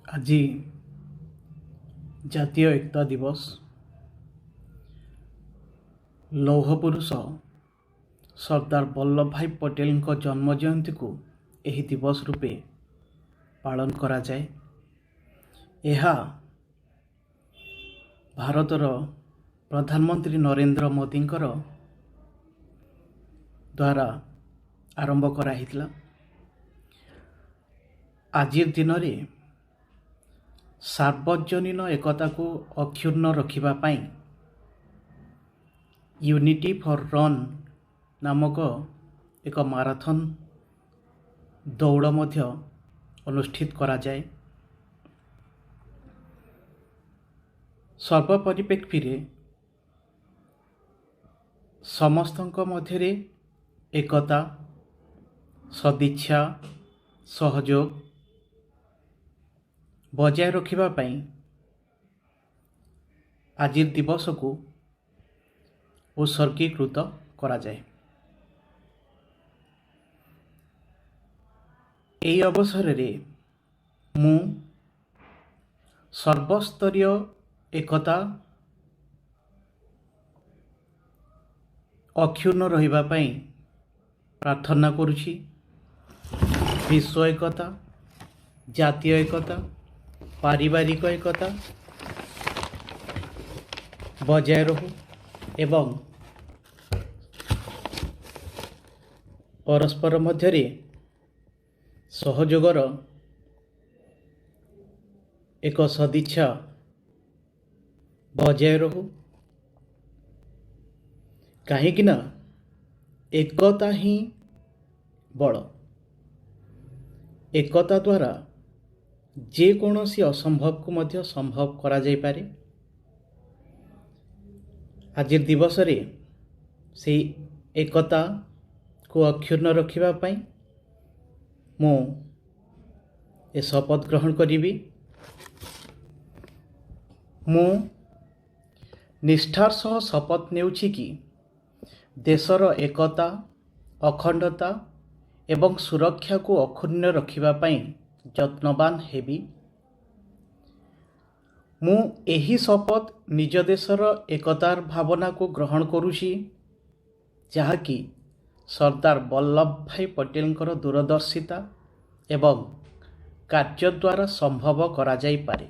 ଆଜି ଜାତୀୟ ଏକତା ଦିବସ। ଲୌହ ପୁରୁଷ ସର୍ଦ୍ଦାର ବଲ୍ଲଭ ଭାଇ ପଟେଲଙ୍କ ଜନ୍ମ ଜୟନ୍ତୀକୁ ଏହି ଦିବସ ରୂପେ ପାଳନ କରାଯାଏ। ଏହା ଭାରତର ପ୍ରଧାନମନ୍ତ୍ରୀ ନରେନ୍ଦ୍ର ମୋଦିଙ୍କର ଦ୍ୱାରା ଆରମ୍ଭ କରାହେଇଥିଲା। ଆଜିର ଦିନରେ ସାର୍ବଜନୀନ ଏକତାକୁ ଅକ୍ଷୁଣ୍ଣ ରଖିବା ପାଇଁ ୟୁନିଟି ଫର୍ ରନ୍ ନାମକ ଏକ ମାରାଥନ୍ ଦୌଡ଼ ମଧ୍ୟ ଅନୁଷ୍ଠିତ କରାଯାଏ। ସର୍ବ ପରିପ୍ରେକ୍ଷୀରେ ସମସ୍ତଙ୍କ ମଧ୍ୟରେ ଏକତା, ସଦିଚ୍ଛା, ସହଯୋଗ ବଜାୟ ରଖିବା ପାଇଁ ଆଜିର ଦିବସକୁ ଉତ୍ସର୍ଗୀକୃତ କରାଯାଏ। ଏହି ଅବସରରେ ମୁଁ ସର୍ବସ୍ତରୀୟ ଏକତା ଅକ୍ଷୁଣ୍ଣ ରହିବା ପାଇଁ ପ୍ରାର୍ଥନା କରୁଛି। ବିଶ୍ୱ ଏକତା, ଜାତୀୟ ଏକତା, ପାରିବାରିକ ଏକତା ବଜାୟ ରହୁ ଏବଂ ପରସ୍ପର ମଧ୍ୟରେ ସହଯୋଗର ଏକ ସଦିଚ୍ଛା ବଜାୟ ରହୁ, କାହିଁକିନା ଏକତା ହିଁ ବଳ। ଏକତା ଦ୍ୱାରା ଯେକୌଣସି ଅସମ୍ଭବକୁ ମଧ୍ୟ ସମ୍ଭବ କରାଯାଇପାରେ। ଆଜିର ଦିବସରେ ସେଇ ଏକତାକୁ ଅକ୍ଷୁଣ୍ଣ ରଖିବା ପାଇଁ ମୁଁ ଏ ଶପଥ ଗ୍ରହଣ କରିବି। ମୁଁ ନିଷ୍ଠାର ସହ ଶପଥ ନେଉଛି କି ଦେଶର ଏକତା, ଅଖଣ୍ଡତା ଏବଂ ସୁରକ୍ଷାକୁ ଅକ୍ଷୁଣ୍ଣ ରଖିବା ପାଇଁ ଯତ୍ନବାନ ହେବି। ମୁଁ ଏହି ଶପଥ ନିଜ ଦେଶର ଏକତାର ଭାବନାକୁ ଗ୍ରହଣ କରୁଛି, ଯାହାକି ସର୍ଦ୍ଦାର ବଲ୍ଲଭ ଭାଇ ପଟେଲଙ୍କର ଦୂରଦର୍ଶିତା ଏବଂ କାର୍ଯ୍ୟ ଦ୍ୱାରା ସମ୍ଭବ କରାଯାଇପାରେ।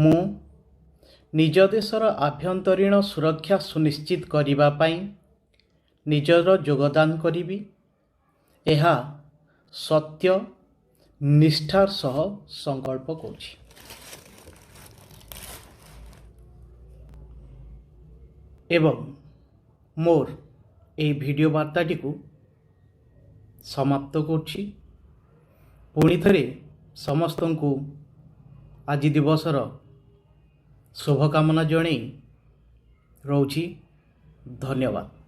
ମୁଁ ନିଜ ଦେଶର ଆଭ୍ୟନ୍ତରୀଣ ସୁରକ୍ଷା ସୁନିଶ୍ଚିତ କରିବା ପାଇଁ ନିଜର ଯୋଗଦାନ କରିବି। ଏହା ସତ୍ୟ ନିଷ୍ଠାର ସହ ସଂକଳ୍ପ କରୁଛି। ଏବଂ ମୋର ଏହି ଭିଡ଼ିଓ ବାର୍ତ୍ତାଟିକୁ ସମାପ୍ତ କରୁଛି। ପୁଣି ଥରେ ସମସ୍ତଙ୍କୁ ଆଜି ଦିବସର ଶୁଭକାମନା ଜଣାଇ ରହୁଛି। ଧନ୍ୟବାଦ।